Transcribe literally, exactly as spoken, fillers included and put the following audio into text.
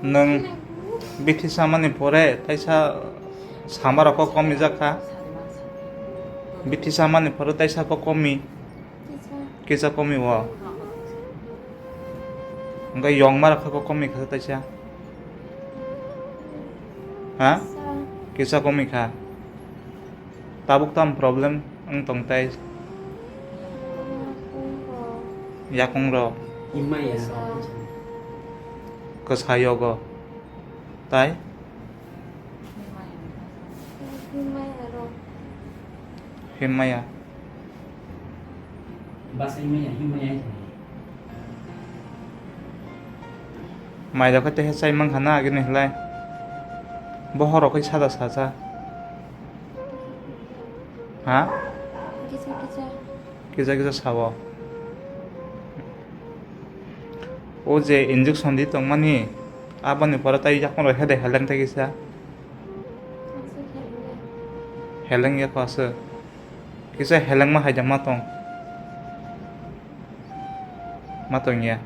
Nwng bithi samani pore taisa samarok kok komi jak kha. Bithi samani pore taisa kok komi. Kisa komi o. Hwnkhe yongma rok kha kok komi kha taisa. Ha? Kisa komi kha. Tabuk tam problem wng tong tai. Yakung rok. Himaya. Kwsa yogo. Tai? Himaya. Basa himaya, himaya. Mai rok khe teha chai mankha na agini hwlai. Bohor rok khe sada sacha. Ha? Kisa kisa. Kisa kisa sao. O je injection di tongmani, aboni pore tai yakung rok hede heleng tai kisa. Heleng ya kho aswk. Kisa helengma hai da ma tong. Ma tong ya.